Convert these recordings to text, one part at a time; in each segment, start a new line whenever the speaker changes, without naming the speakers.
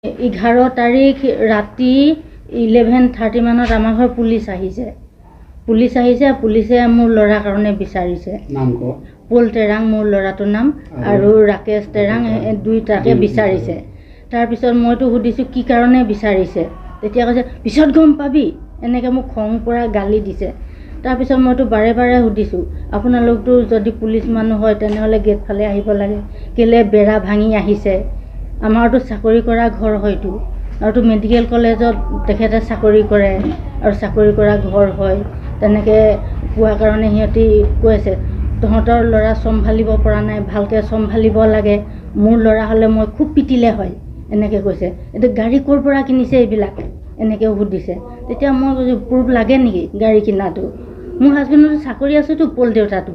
11 তাৰিখ ৰাতি 11:30 মানত আমাৰ ঘৰত পুলিচ আহিছে। পুলিচ আহিছে, পুলিচে মোৰ ল'ৰাৰ কাৰণে বিচাৰিছে।
নাম কওক।
পল তেৰাং মোৰ ল'ৰাটোৰ নাম আৰু ৰাকেশ তেৰাং, দুইটাকে বিচাৰিছে। তাৰপিছত মইতো সুধিছোঁ কি কাৰণে বিচাৰিছে, তেতিয়া কৈছে পিছত গম পাবি, এনেকৈ মোক খং কৰা গালি দিছে। তাৰপিছত মইতো বাৰে বাৰে সুধিছোঁ, আপোনালোকতো যদি পুলিচ মানুহ হয় তেনেহ'লে গেট ফালে আহিব লাগে, কেলৈ বেৰা ভাঙি আহিছে? আমাৰতো চাকৰি কৰা ঘৰ হয়তো, আৰুতো মেডিকেল কলেজত তেখেতে চাকৰি কৰে আৰু চাকৰি কৰা ঘৰ হয়। তেনেকৈ কোৱা কাৰণে সিহঁতি কৈ আছে তহঁতৰ ল'ৰা চম্ভালিব পৰা নাই, ভালকৈ চম্ভালিব লাগে, মোৰ ল'ৰা হ'লে মই খুব পিটিলে হয়, এনেকৈ কৈছে। এতিয়া গাড়ী ক'ৰ পৰা কিনিছে এইবিলাক এনেকৈও সুধিছে। তেতিয়া মই কৈছোঁ প্ৰুফ লাগে নেকি গাড়ী কিনাটো? মোৰ হাজবেণ্ডৰতো চাকৰি আছেতো, পল দেউতাটো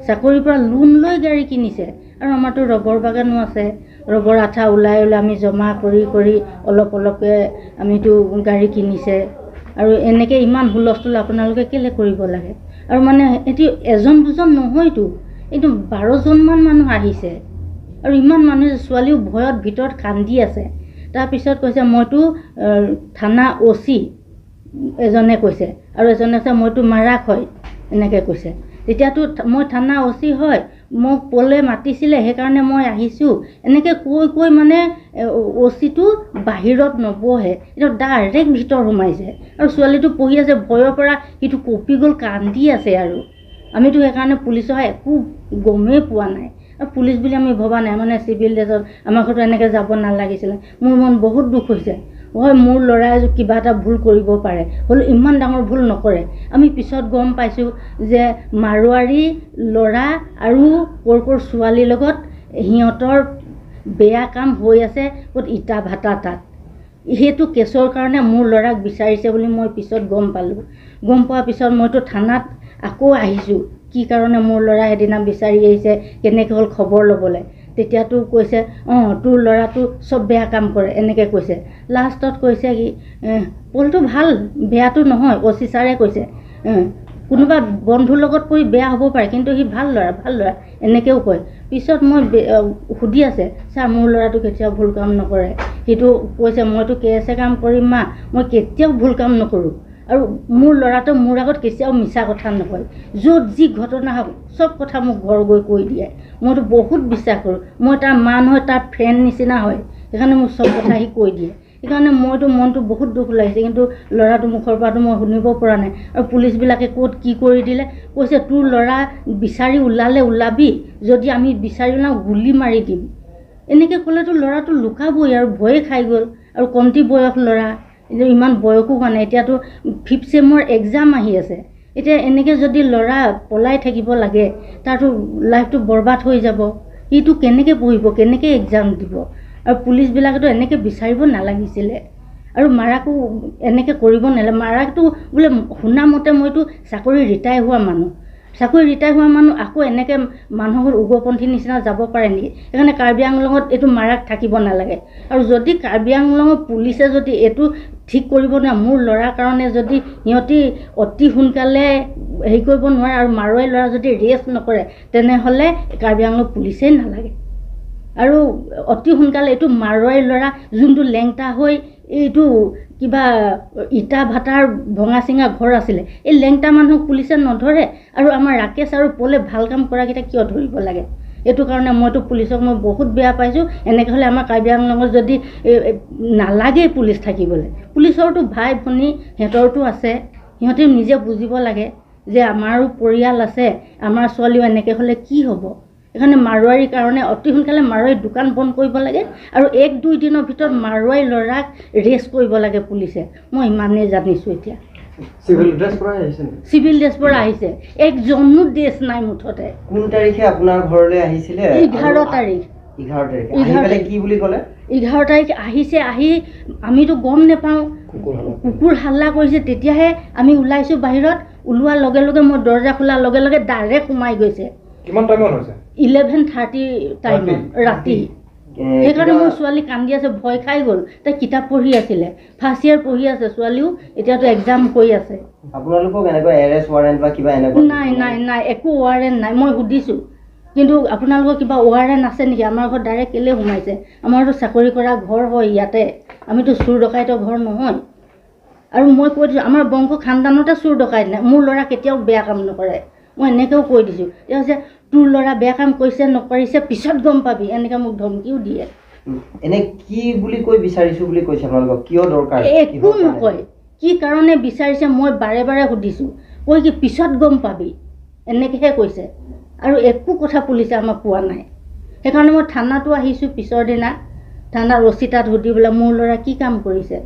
চাকৰিৰ পৰা লোন লৈ গাড়ী কিনিছে। আৰু আমাৰতো ৰবৰ বাগানো আছে, ৰবৰ আঠা ওলাই ওলাই আমি জমা কৰি কৰি অলপ অলপকৈ আমিতো গাড়ী কিনিছে। আৰু এনেকৈ ইমান হুলস্থুল আপোনালোকে কেলৈ কৰিব লাগে? আৰু মানে এইটো এজন দুজন নহয়তো, এইটো 12জনমান মানুহ আহিছে আৰু ইমান মানুহ, ছোৱালীও ভয়ত ভিতৰত কান্দি আছে। তাৰপিছত কৈছে মইতো থানা অ' চি এজনে কৈছে, আৰু এজনে কৈছে মইতো মাৰাক হয়, এনেকৈ কৈছে। তেতিয়াতো মই থানা অ' চি হয়, মোক পলে মাতিছিলে সেইকাৰণে মই আহিছোঁ, এনেকৈ কৈ কৈ মানে অ' চিটো বাহিৰত নবহে, এইটো ডাইৰেক্ট ভিতৰ সোমাইছে। আৰু ছোৱালীটো পঢ়ি আছে, ভয়ৰ পৰা সিটো কঁপি গ'ল, কান্দি আছে। আৰু আমিতো সেইকাৰণে পুলিচৰ একো গমেই পোৱা নাই, আৰু পুলিচ বুলি আমি ভবা নাই। মানে চিভিল ড্ৰেছত আমাৰ ঘৰতো এনেকৈ যাব নালাগিছিলে। মোৰ মন বহুত দুখ হৈছে। হয়, মোৰ ল'ৰাই কিবা এটা ভুল কৰিব পাৰে, হ'লেও ইমান ডাঙৰ ভুল নকৰে। আমি পিছত গম পাইছোঁ যে মাৰোৱাৰী ল'ৰা আৰু ক'ৰ ক'ৰ ছোৱালীৰ লগত সিহঁতৰ বেয়া কাম হৈ আছে, ক'ত ইটা ভাটা তাত। সেইটো কেছৰ কাৰণে মোৰ ল'ৰাক বিচাৰিছে বুলি মই পিছত গম পালোঁ। গম পোৱাৰ পিছত মইতো থানাত আকৌ আহিছোঁ, কি কাৰণে মোৰ ল'ৰা সেইদিনা বিচাৰি আহিছে, কেনেকৈ হ'ল খবৰ ল'বলৈ। তেতিয়াতো কৈছে অঁ তোৰ ল'ৰাটো চব বেয়া কাম কৰে, এনেকৈ কৈছে। লাষ্টত কৈছে কি পলটো ভাল, বেয়াটো নহয়, অ' চি ছাৰে কৈছে কোনোবা বন্ধুৰ লগত পৰি বেয়া হ'ব পাৰে, কিন্তু সি ভাল ল'ৰা, ভাল ল'ৰা, এনেকৈও কয়। পিছত মই সুধি আছে, ছাৰ মোৰ ল'ৰাটো কেতিয়াও ভুল কাম নকৰে, সিটো কৈছে মইতো কেছে কাম কৰিম মা, মই কেতিয়াও ভুল কাম নকৰোঁ, আৰু মোৰ ল'ৰাটো মোৰ আগত কেতিয়াও মিছা কথা নকয়, য'ত যি ঘটনা হওক চব কথা মোক ঘৰ গৈ কৈ দিয়ে। মইতো বহুত বিশ্বাস কৰোঁ, মই তাৰ মা নহয় তাৰ ফ্ৰেণ্ড নিচিনা হয়, সেইকাৰণে মোক চব কথা সি কৈ দিয়ে। সেইকাৰণে মইতো মনটো বহুত দুখ লাগিছে, কিন্তু ল'ৰাটোৰ মুখৰ পৰাতো মই শুনিব পৰা নাই। আৰু পুলিচবিলাকে ক'ত কি কৰি দিলে, কৈছে তোৰ ল'ৰা বিচাৰি ওলালে ওলাবি, যদি আমি বিচাৰি ওলাওঁ গুলি মাৰি দিম, এনেকৈ ক'লেতো ল'ৰাটো লুকাবই আৰু ভয়ে খাই গ'ল। আৰু কমটি বয়স ল'ৰা, ইমান বয়সো হোৱা নাই, এতিয়াতো 5th চেমৰ এক্সাম আহি আছে। এতিয়া এনেকৈ যদি ল'ৰা পলাই থাকিব লাগে, তাৰতো লাইফটো বৰবাদ হৈ যাব। সিটো কেনেকৈ পঢ়িব, কেনেকৈ এক্সাম দিব? আৰু পুলিচবিলাকেতো এনেকৈ বিচাৰিব নালাগিছিলে, আৰু মাৰাকো এনেকৈ কৰিব নালাগে। মাৰাকটো বোলে শুনা মতে মইতো চাকৰি ৰিটায়াৰ হোৱা মানুহ, চাকৰি ৰিটায়াৰ হোৱা মানুহ আকৌ এনেকৈ মানুহৰ উগ্ৰপন্থীৰ নিচিনা যাব পাৰে নেকি? সেইকাৰণে কাৰ্বি আংলঙত এইটো মাৰাক থাকিব নালাগে। আৰু যদি কাৰ্বি আংলঙৰ পুলিচে যদি এইটো ঠিক কৰিব নোৱাৰে, মোৰ ল'ৰাৰ কাৰণে যদি সিহঁতি অতি সোনকালে হেৰি কৰিব নোৱাৰে আৰু মাৰোৱাৰী ল'ৰা যদি ৰেষ্ট নকৰে, তেনেহ'লে কাৰ্বি আংলং পুলিচেই নালাগে। আৰু অতি সোনকালে এইটো মাৰোৱাৰী ল'ৰা যোনটো লেংটা হৈ এইটো কিবা ইটা ভাটাৰ ভঙা চিঙা ঘৰ আছিলে, এই লেংটা মানুহক পুলিচে নধৰে। আৰু আমাৰ ৰাকেশ আৰু পলে ভাল কাম কৰাকেইটা কিয় ধৰিব লাগে? এইটো কাৰণে মইতো পুলিচক মই বহুত বেয়া পাইছোঁ। এনেকৈ হ'লে আমাৰ কাৰ্বি আংলঙত যদি নালাগেই পুলিচ থাকিবলৈ। পুলিচৰতো ভাই ভনী সিহঁতৰতো আছে, সিহঁতেও নিজে বুজিব লাগে যে আমাৰো পৰিয়াল আছে, আমাৰ ছোৱালীও এনেকৈ হ'লে কি হ'ব। সেইকাৰণে মাৰোৱাৰীৰ কাৰণে অতি সোনকালে মাৰোৱাৰী দোকান বন্ধ কৰিব লাগে, আৰু 1-2 দিনৰ ভিতৰত মাৰোৱাৰী ল'ৰাক ৰেষ্ট কৰিব লাগে পুলিচে। মই ইমানেই জানিছোঁ। এতিয়া
চিভিল ড্ৰেছ পৰা আহিছে নেকি?
চিভিল ড্ৰেছ পৰা আহিছে, একজনো ড্ৰেছ নাই মুঠতে।
কোন তাৰিখে আপোনাৰ ঘৰলৈ আহিছিলে?
11 তাৰিখ।
11 তাৰিখ আহি পেলাই কি বুলি ক'লে?
11 তাৰিখ আহিছে, আহি আমিতো গম নাপাওঁ, কুকুৰ হাল্লা কৰিছে, তেতিয়াহে আমি ওলাইছোঁ বাহিৰত। ওলোৱাৰ লগে লগে মই দৰ্জা খোলাৰ লগে লগে ডাইৰেক্ট সোমাই গৈছে।
কিমান টাইমত হৈছে?
11:30 টাইমত ৰাতি। সেইকাৰণে মোৰ ছোৱালী কান্দি আছে, ভয় খাই গ'ল। তাই কিতাপ পঢ়ি আছিলে, ফাৰ্ষ্ট ইয়েৰ পঢ়ি আছে ছোৱালীও, এতিয়াতো এক্সাম হৈ আছে।
আপোনালোকক এনেকুৱা এৰেষ্ট ৱাৰেণ্ট বা কিবা এনেকুৱা?
নাই নাই নাই, একো ৱাৰেণ্ট নাই। মই সুধিছোঁ, কিন্তু আপোনালোকৰ কিবা ৱাৰেণ্ট আছে নেকি? আমাৰ ঘৰত ডাইৰেক্ট কেলৈ সোমাইছে? আমাৰতো চাকৰি কৰা ঘৰ হয় ইয়াতে, আমিতো চোৰ ডকাইতৰ ঘৰ নহয়। আৰু মই কৈ দিছোঁ, আমাৰ বংশ খানদানতে চোৰ ডকাইত নাই, মোৰ ল'ৰা কেতিয়াও বেয়া কাম নকৰে, মই এনেকৈও কৈ দিছোঁ। তেওঁ কৈছে তোৰ ল'ৰা বেয়া কাম কৰিছে নকৰিছে পিছত গম পাবি, এনেকৈ মোক ধমকিও দিয়ে।
এনে কি বুলি কৈ বিচাৰিছোঁ বুলি কৈছে আপোনালোকক? কিয় দৰকাৰ?
একো নকয়, কি কাৰণে বিচাৰিছে মই বাৰে বাৰে সুধিছোঁ, কৈ কি পিছত গম পাবি এনেকৈহে কৈছে। আৰু একো কথা পুলিচে আমাক কোৱা নাই। সেইকাৰণে মই থানাতো আহিছোঁ পিছৰ দিনা, থানাৰ অ' তাত সুধি পেলাই মোৰ ল'ৰা কি কাম কৰিছে,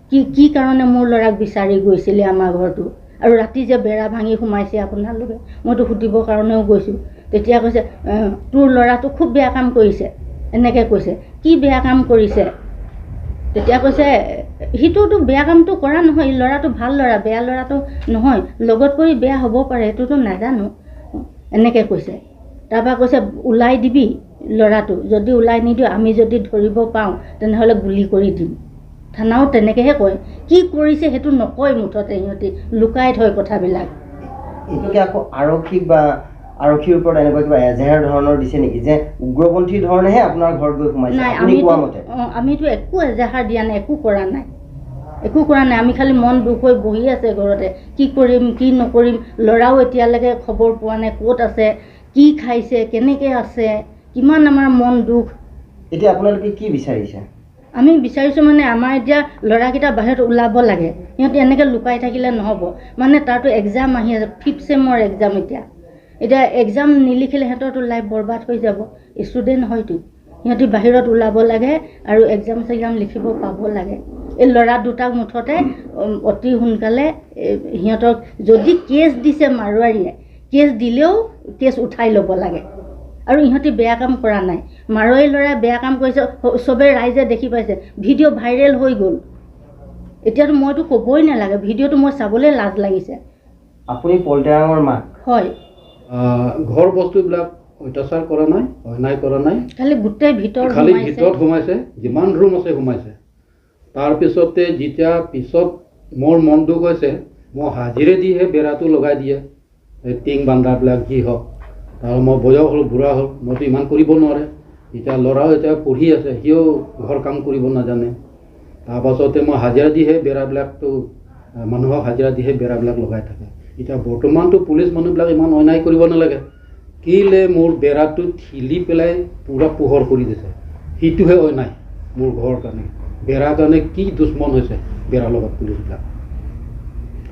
কি কি কাৰণে মোৰ ল'ৰাক বিচাৰি গৈছিলে আমাৰ ঘৰটো, আৰু ৰাতি যে বেৰা ভাঙি সোমাইছে আপোনালোকে, মইতো সুধিবৰ কাৰণেও গৈছোঁ। তেতিয়া কৈছে তোৰ ল'ৰাটো খুব বেয়া কাম কৰিছে, এনেকৈ কৈছে। কি বেয়া কাম কৰিছে? তেতিয়া কৈছে সিটোতো বেয়া কামটো কৰা নহয়, ল'ৰাটো ভাল ল'ৰা, বেয়া ল'ৰাটো নহয়, লগত কৰি বেয়া হ'ব পাৰে সেইটোতো নাজানো, এনেকৈ কৈছে। তাৰপৰা কৈছে ওলাই দিবি ল'ৰাটো, যদি ওলাই নিদিওঁ আমি যদি ধৰিব পাওঁ তেনেহ'লে গুলি কৰি দিম। থানাও তেনেকৈহে কয়, কি কৰিছে সেইটো নকয়, মুঠতে সিহঁতি লুকাই থয় কথাবিলাক।
এইটোকে আকৌ আৰক্ষীক বা আৰক্ষীৰ ওপৰত এনেকুৱা কিবা এজাহাৰ ধৰণৰ দিছে নেকি যে উগ্ৰপন্থীৰ ধৰণেহে আপোনাৰ ঘৰত গৈ সোমাইছে?
নাই,
আপুনি কোৱা মতে
আমিতো একো এজাহাৰ দিয়া নাই, একো কৰা নাই, একো কৰা নাই। আমি খালি মন দুখ হৈ বহি আছে ঘৰতে, কি কৰিম কি নকৰিম। ল'ৰাও এতিয়ালৈকে খবৰ পোৱা নাই, ক'ত আছে, কি খাইছে, কেনেকৈ আছে, কিমান আমাৰ মন দুখ।
এতিয়া আপোনালোকে কি বিচাৰিছে?
আমি বিচাৰিছোঁ মানে আমাৰ এতিয়া ল'ৰাকেইটা বাহিৰত ওলাব লাগে, সিহঁতি এনেকৈ লুকাই থাকিলে নহ'ব। মানে তাৰতো এক্সাম আহি আছে, 5th চেমৰ এক্সাম। এতিয়া এতিয়া এক্সাম নিলিখিলে সিহঁতৰতো লাইফ বৰবাদ হৈ যাব, ষ্টুডেণ্ট হয়তো। সিহঁতি বাহিৰত ওলাব লাগে আৰু এক্সাম চেক্সাম লিখিব পাব লাগে। এই ল'ৰা দুটাক মুঠতে অতি সোনকালে সিহঁতক যদি কেছ দিছে মাৰোৱাৰীয়ে, কেছ দিলেও কেছ উঠাই ল'ব লাগে। আৰু ইহঁতি বেয়া কাম কৰা নাই, মাৰোৱাৰী ল'ৰাই বেয়া কাম কৰিছে, চবে ৰাইজে দেখি পাইছে, ভিডিঅ' ভাইৰেল হৈ গ'ল। এতিয়াতো মইতো ক'বই নালাগে, ভিডিঅ'টো মই চাবলৈ লাজ লাগিছে।
আপুনি পল্টেৰাঙৰ মাক
হয়?
ঘৰ বস্তুবিলাক অত্যাচাৰ কৰা নাই, অন্যায় কৰা নাই,
খালি গোটেই ভিতৰত
খালি ভিতৰত সোমাইছে, যিমান ৰুম আছে সোমাইছে। তাৰপিছতে যেতিয়া পিছত মোৰ মন দুখ হৈছে, মই হাজিৰে দিহে বেৰাটো লগাই দিয়ে, এই টিং বান্ধাবিলাক যি হওক। আৰু মই বয়স হ'ল, বুঢ়া হ'ল, মইতো ইমান কৰিব নোৱাৰে। এতিয়া ল'ৰাও এতিয়া পঢ়ি আছে, সিও ঘৰ কাম কৰিব নাজানে। তাৰপাছতে মই হাজিৰা দিহে বেৰাবিলাকতো, মানুহক হাজিৰা দিহে বেৰাবিলাক লগাই থাকে। এতিয়া বৰ্তমানতো পুলিচ মানুহবিলাক ইমান অন্যায় কৰিব নালাগে। কেলে মোৰ বেৰাটো ঠেলি পেলাই পূৰা পোহৰ কৰি দিছে, সেইটোহে অন্যায় মোৰ ঘৰৰ কাৰণে। বেৰাৰ কাৰণে কি দুশ্মন হৈছে বেৰাৰ লগত পুলিচবিলাক।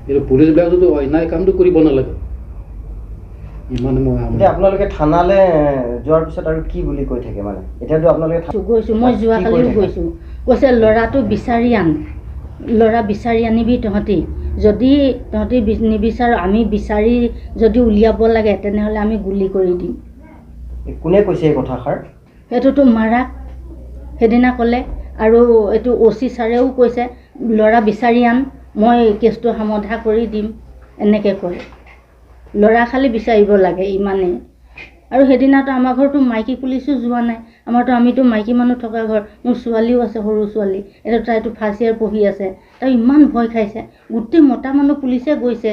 কিন্তু পুলিচবিলাকতো অন্যায় কামটো কৰিব নালাগে। ইমান মই
এতিয়া আপোনালোকে থানালৈ যোৱাৰ পিছত আৰু কি বুলি কৈ থাকে? মানে এতিয়াতো আপোনালোকে
গৈছোঁ, মই যোৱাকালিও গৈছোঁ। কৈছে ল'ৰাটো বিচাৰি আন, ল'ৰা বিচাৰি আনিবি তহঁতি, যদি তহঁতি নিবিচাৰ আমি বিচাৰি যদি উলিয়াব লাগে তেনেহ'লে আমি গুলি কৰি দিম।
কোনে কৈছে এই কথাষাৰ?
সেইটোতো মাৰাক সেইদিনা ক'লে। আৰু এইটো অ' চি ছাৰেও কৈছে ল'ৰা বিচাৰি আন, মই কেছটো সমাধা কৰি দিম, এনেকৈ কয়। ল'ৰা খালি বিচাৰিব লাগে ইমানেই। আৰু সেইদিনাতো আমাৰ ঘৰতো মাইকী পুলিচো যোৱা নাই, আমাৰতো আমিতো মাইকী মানুহ থকা ঘৰ, মোৰ ছোৱালীও আছে, সৰু ছোৱালী, এতিয়া তাইতো ফাৰ্ষ্ট ইয়েৰ পঢ়ি আছে, তাই ইমান ভয় খাইছে। গোটেই মতা মানুহ পুলিচে গৈছে,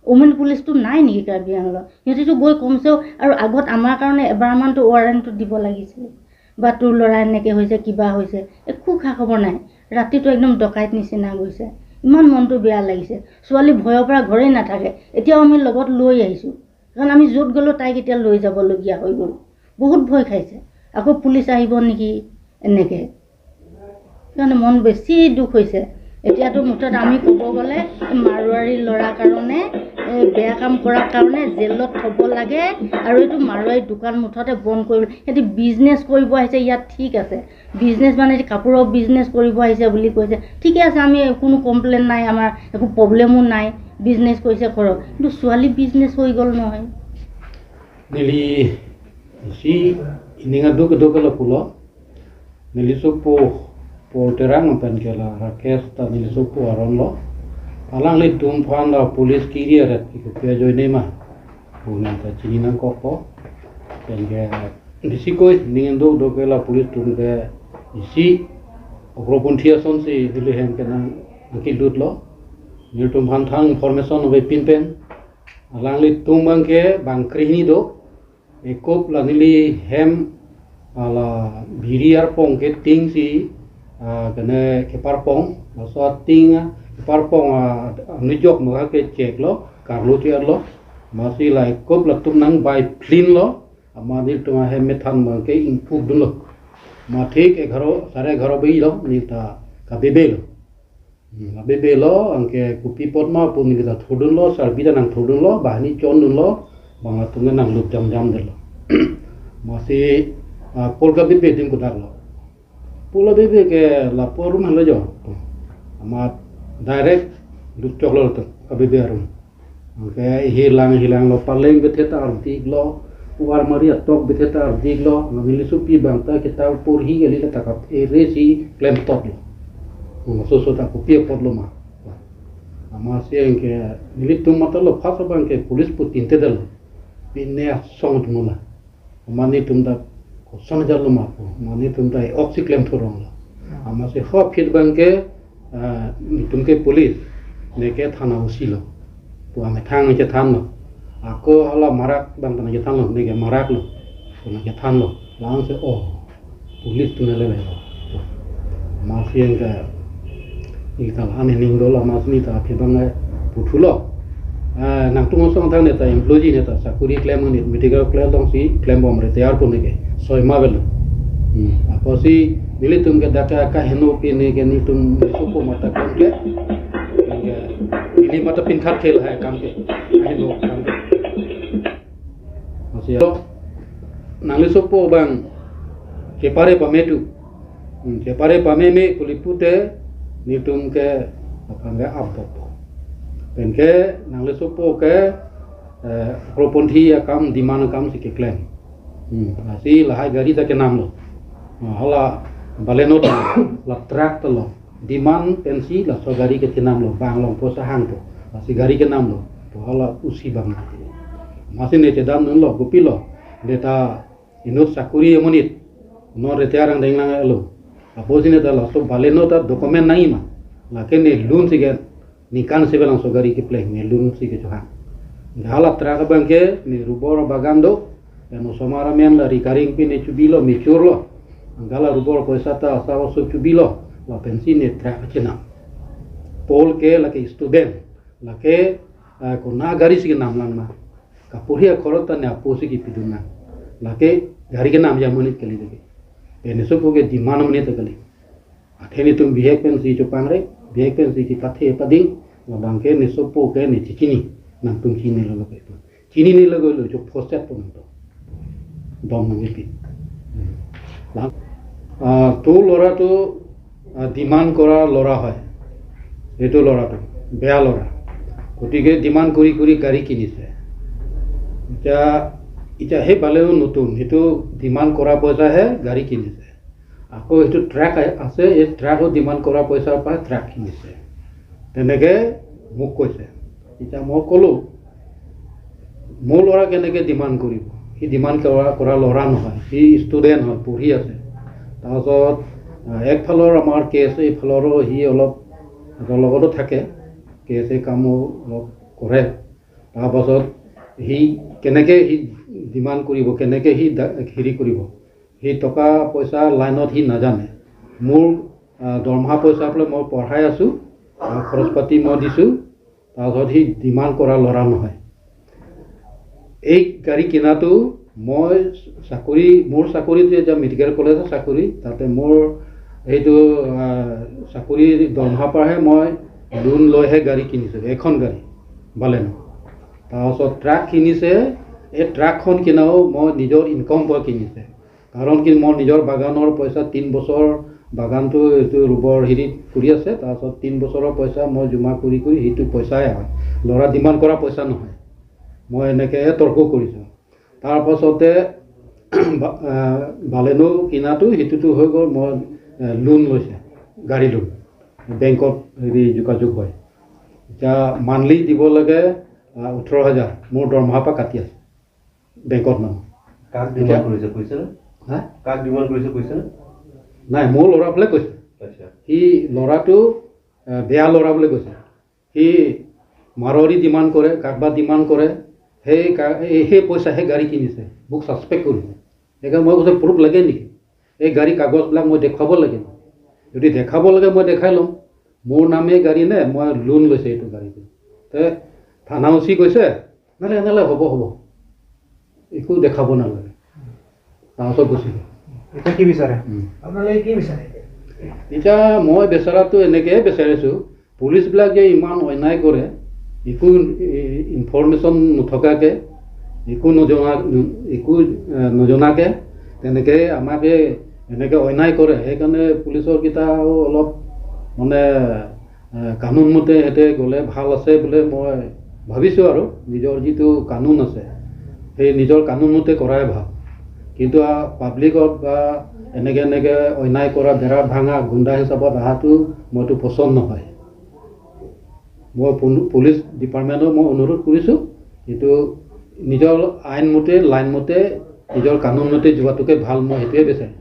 ওমেন পুলিচটো নাই নেকি কাৰ্বি আংলঙত? সিহঁতিতো গৈ কমচেও আৰু আগত আমাৰ কাৰণে এবাৰমানতো ৱাৰেণ্টটো দিব লাগিছিল, বা তোৰ ল'ৰা এনেকৈ হৈছে কিবা হৈছে, একো খা খবৰ নাই। ৰাতিটো একদম ডকাইত নিচিনা গৈছে, ইমান মনটো বেয়া লাগিছে। ছোৱালী ভয়ৰ পৰা ঘৰেই নাথাকে, এতিয়াও আমি লগত লৈ আহিছোঁ, কাৰণ আমি য'ত গ'লেও তাইক এতিয়া লৈ যাবলগীয়া হৈ গ'ল। বহুত ভয় খাইছে, আকৌ পুলিচ আহিব নেকি এনেকৈ, সেইকাৰণে মন বেছি দুখ হৈছে। এতিয়াতো মুঠতে আমি ক'ব গ'লে মাৰোৱাৰী ল'ৰাৰ কাৰণে, এই বেয়া কাম কৰাৰ কাৰণে জেলত থ'ব লাগে। আৰু এইটো মাৰোৱাৰী দোকান মুঠতে বন্ধ কৰিব। সিহঁতি বিজনেছ কৰিব আহিছে ইয়াত, ঠিক আছে, বিজনেছ মানে কাপোৰৰ বিজনেছ কৰিব আহিছে বুলি কৈছে, ঠিকে আছে, আমি কোনো কমপ্লেইন নাই, আমাৰ একো প্ৰব্লেমো নাই, বিজনেছ কৰিছে কৰক, কিন্তু ছোৱালী বিজনেছ হৈ গ'ল নহয়।
Nili si ininga duk duk la pulo nili supo porterang pen kela Rakesh ta nili supo aron lo alang li tumfan la police kiri ret ki pe joine ma puna ta chini na ko ko pen ke bisi koi ninga duk duk la police tum ke isi ogroponthia son si nili hen ke na ki lut lo nil tumfan thang information obe pin pen alang li tumbang ke bang krihni do Ekop la nili hem ala biri ar pong ke ting si kene kepar pong so ting kepar pong nujok mo ke check lo karlo ti lo masi la ekop la tum nang bai plin lo ama nil tuma hem methan ma ke input dun lo ma ঠিক 11 11:30 bi lo ni ta ka bebe lo la bebe lo angke kupi pot ma pun ni ta thudun lo sarbida nang thudun lo bahni chon dun lo banga tunga nang lup jam jam de lo masi polka bebe din ko dar lo pola bebe ke la porum halo jo ama direct lup chok lo to ka bebe arum angke hilang hilang lo paleng bethe ta ardik lo war maria tok bethe ta ardik lo ngamili supi bangta kita por hi geli ta ka resi klem tok lo so so ta ko pie pot lo ma ama siang ke nili tum mata lo phasa bang ke police pu tinte dal pinne song tumula mani tum da ko son jal lo ma po mani tum da oxy klem thorong lo ama se ho phit bang ke tum ke police ne ke thana usi lo pu ame thang che than lo ako hala marak bang ta ke than lo ne ke marak lo na ke than lo lang se o police tu ne le lo ma siang ke ita ane ning do la mas ni ta phi bang puthu lo nang tung song thang ne ta employee ne ta sakuri claim ni medical claim dong si claim bom re tayar ko ne ke soi ma bel aposi nili tum ke daka ka heno pi ne ke ni tum supo mata kam ke nili mata pin khat khel hai kam ke heno kam ke asi nang le sopo bang ke pare pametu ke pare pameme kulipute nitum ke apangga abop penke nang le sopo ke proponthi kam demand kam sike claim asi lahai gari ta ke nam lo hala baleno ta la truck ta lo demand pensi la so gari ke nam lo bang long posa hang to asi gari ke nam lo to hala usi bang masi ne te dam nun lo gopi lo deta inut sakuri emonit no retiarang deng lang lo aposine ta la so baleno ta document nahi ma lake ne loan sige nikan se belang so gari ke play ne loan sige johan hala traka bangke ne rubor bagan do eno somara men la recurring pin ne chubilo mature lo angala rubor paisa ta asa so chubilo la pensi ne traka chena pol ke lake student lake ko na gari sige nam lang ma kapuria khorota ne aposi ki piduna lake gari ke nam jamonit kali deke ene sopo ke demand mane ta kali atheni tum bihek pen si chopang re bihek pen si ki pathe pading la bangke ne sopo ke ne chichini nang tum chini lo ke chini ni lo lo jo phoset pon to dom nang pi la to lora to demand kora lora hoy eto lora to beya lora গতিকে demand কৰি কৰি গাড়ী কিনিছে এতিয়া এতিয়া সেই পালেও নতুন সেইটো ডিমাণ্ড কৰা পইচাহে গাড়ী কিনিছে আকৌ সেইটো ট্ৰাক আছে এই ট্ৰাকো ডিমাণ্ড কৰা পইচাৰ পৰা ট্ৰাক কিনিছে তেনেকৈ মোক কৈছে এতিয়া মই ক'লোঁ মোৰ ল'ৰা কেনেকৈ ডিমাণ্ড কৰিব সি ডিমাণ্ড কৰা ল'ৰা নহয় সি ষ্টুডেণ্ট হয় পঢ়ি আছে তাৰপাছত একফালৰ আমাৰ কেছ এইফালৰো সি অলপ সিহঁতৰ লগতো থাকে কেছ এই কামো অলপ কৰে তাৰপাছত সি কেনেকৈ সি ডিমাণ্ড কৰিব কেনেকৈ সি হেৰি কৰিব সি টকা পইচা লাইনত সি নাজানে মোৰ দৰমহা পইচা পেলাই মই পঢ়াই আছোঁ খৰচ পাতি মই দিছোঁ তাৰপাছত সি ডিমাণ্ড কৰা ল'ৰা নহয় এই গাড়ী কিনাটো মই চাকৰি মোৰ চাকৰিটো এতিয়া মেডিকেল কলেজৰ চাকৰি তাতে মোৰ সেইটো চাকৰি দৰমহাৰ পৰাহে মই লোন লৈহে গাড়ী কিনিছোঁ এখন গাড়ী বালেনো তাৰপাছত ট্ৰাক কিনিছে এই ট্ৰাকখন কিনাও মই নিজৰ ইনকম পৰা কিনিছে কাৰণ কি মই নিজৰ বাগানৰ পইচা 3 বছৰ বাগানটো এইটো ৰুবৰ হেৰিত কৰি আছে তাৰপাছত 3 বছৰৰ পইচা মই জমা কৰি কৰি সেইটো পইচাই হয় ল'ৰা ডিমাণ্ড কৰা পইচা নহয় মই এনেকৈ তৰ্ক কৰিছোঁ তাৰপাছতে বালেনো কিনাটো সেইটোতো হৈ গ'ল মই লোন লৈছে গাড়ী লোন বেংকত হেৰি যোগাযোগ হয় এতিয়া মান্থলি দিব লাগে 18,000 মোৰ দৰমহাৰ পৰা কাটি আছে বেংকত মানুহ
কাক ডিমাণ্ড কৰিছে কৈছেনে
হা
কাক ডিমাণ্ড কৰিছে কৈছেনে
নাই মোৰ ল'ৰা বোলে কৈছে সি ল'ৰাটো বেয়া ল'ৰা বুলি কৈছে সি মাৰোৱাৰী ডিমাণ্ড কৰে কাকবা ডিমাণ্ড কৰে সেই সেই পইচাহে গাড়ী কিনিছে, মোক ছাছপেক্ট কৰিছে। সেইকাৰণে মই কৈছোঁ, প্ৰুফ লাগে নেকি? এই গাড়ী কাগজবিলাক মই দেখুৱাব লাগে নেকি? যদি দেখাব লাগে, মই দেখাই ল'ম। মোৰ নামেই গাড়ী নে মই লোন লৈছে এইটো গাড়ীটো? তে থানা অ' চি কৈছে, নালাগে নালাগে, হ'ব হ'ব, একো দেখাব নালাগে। তাৰপাছত গুচি গ'ল।
এতিয়া কি বিচাৰে আপোনালোকে? কি বিচাৰে এতিয়া?
এতিয়া মই বেচেৰাটো এনেকৈয়ে বিচাৰিছোঁ, পুলিচবিলাক যে ইমান অন্যায় কৰে, একো ইনফৰমেশ্যন নথকাকৈ, একো নজনাকৈ তেনেকৈ আমাকে এনেকৈ অন্যায় কৰে। সেইকাৰণে পুলিচৰকেইটাও অলপ মানে কানুনমতে সিহঁতে গ'লে ভাল আছে বোলে মই ভাবিছোঁ। আৰু নিজৰ যিটো কানুন আছে, সেই নিজৰ কানুনমতে কৰাই ভাল। কিন্তু পাব্লিকত বা এনেকৈ এনেকৈ অন্যায় কৰা, বেৰা ভাঙা, গুণ্ডা হিচাপত অহাটো মইতো পচন্দ নহয়। মই পুলিচ ডিপাৰ্টমেণ্টক মই অনুৰোধ কৰিছোঁ, কিন্তু নিজৰ আইনমতে, লাইনমতে, নিজৰ কানুনমতে যোৱাটোকে ভাল, মই সেইটোৱে বিচাৰিম।